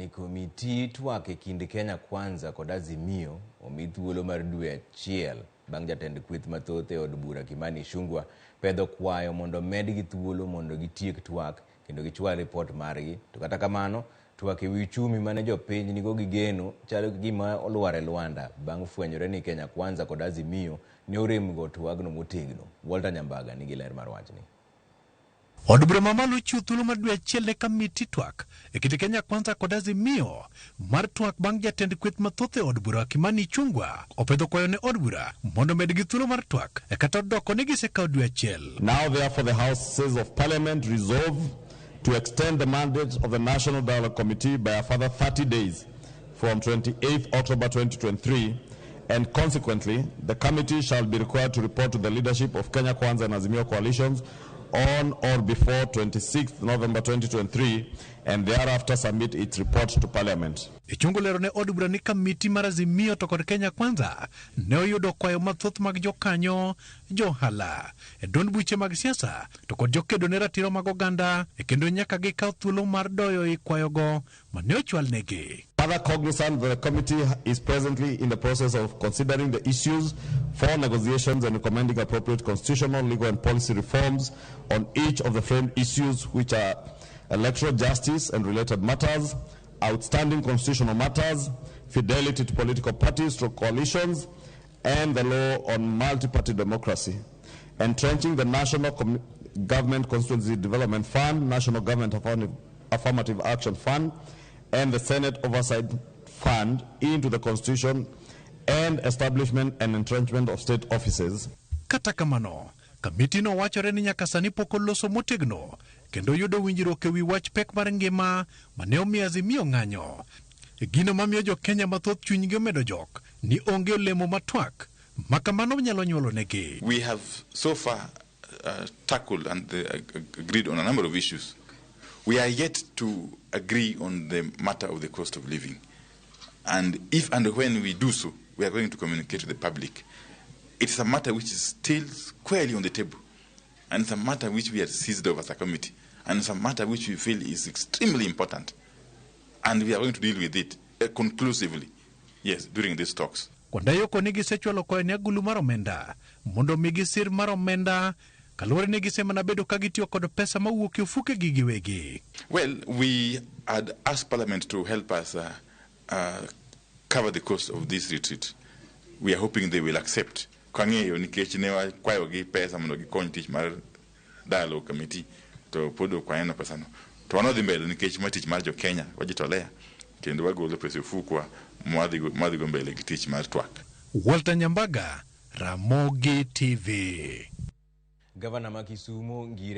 Machiegni komiti twak e kind Kenya Kwanza kod Azimio omi thuolo mar dwe achiel bang' jatend kweth mathoth e od bura Kimani Ichung'wah pedho kwayo mondo medgi thuolo mondo gitiek twak kendo gichwal ripot margi. To kata kamano, twak e wi uchumi mane jopiny nigo gi geno chalo gi gima olwar e lwanda bang' fwenyore ni Kenya Kwanza kod Azimio ne oremgo twagno motegno. Walter Nyambaga nigi ler mar wachni. Od bura mamalo ochiwo thuolo mar dwe achiel ne kamiti twak e kind Kenya Kwanza kod Azimio mar twak bang' jatend kweth mathoth e od bura Kimani Ichung'wah opedho kwayo ne od bura mondo omedgi thuolo mar twak e kata odoko ni gisekawo dwe achiel. Now therefore the Houses of Parliament resolve to extend the mandate of the National Dialogue Committee by a further 30 days from 28th October 2023, and consequently the committee shall be required to report to the leadership of Kenya Kwanza and Azimio coalitions on or before 26th November 2023 and thereafter submit its report to Parliament. Ichung'wah lero ne od bura ni kamiti mar Azimio to kod Kenya Kwanza ne oyudo kwayo mathoth mag jokanyo, johala, e duond buche mag siasa to kod jokedo ne ratiro mag oganda e kendo nyaka gikaw thuolo mar doyo i kwayogo mane ochwal negi. Further cognizant that the committee is presently in the process of considering the issues for negotiations and recommending appropriate constitutional, legal and policy reforms on each of the framed issues, which are electoral justice and related matters, outstanding constitutional matters, fidelity to political parties through coalitions, and the law on multi-party democracy, entrenching the National Government Constituency Development Fund, National Government Affirmative Action Fund, and the Senate Oversight Fund into the Constitution, and establishment and entrenchment of state offices. Kata kamano, kamiti no wachore ni nyaka sani pok oloso motegno kendo yudo winjruok e wi wach pek mar ngima mane omiyo Azimio ng'anyo. Gino mamiyo jo Kenya mathoth chunygi omedo jok ni onge olemo ma twak ma kamano nyalo nyuolo negi. We have so far tackled and agreed on a number of issues. We are yet to agree on the matter of the cost of living. And if and when we do so, we are going to communicate to the public. It's a matter which is still squarely on the table. And it's a matter which we are seized of as a committee. And it's a matter which we feel is extremely important. And we are going to deal with it conclusively, yes, during these talks. Kwandayo koni gisechwalo kwayo ne agulu mar omenda mondo omigi sir mar omenda kaluwore ni gisemana bedo ka gitiyo kod pesa mawuok e ofukegi giwegi. Well, we had asked Parliament to help us cover the cost of this retreat. We are hoping they will accept. Kang'eyo nikech ne wakwayogi pesa mondo gikony tich mar dialogue committee to pod ok waneno pesano. To wan wadhi mbele nikech ma tich mar jo Kenya wajitolea kendo wagolo pesa e ofukwa mwadhigo mbele gi tich mar twak. Walter Nyambaga, Ramogi TV. Gavana ma Kisumo Ngire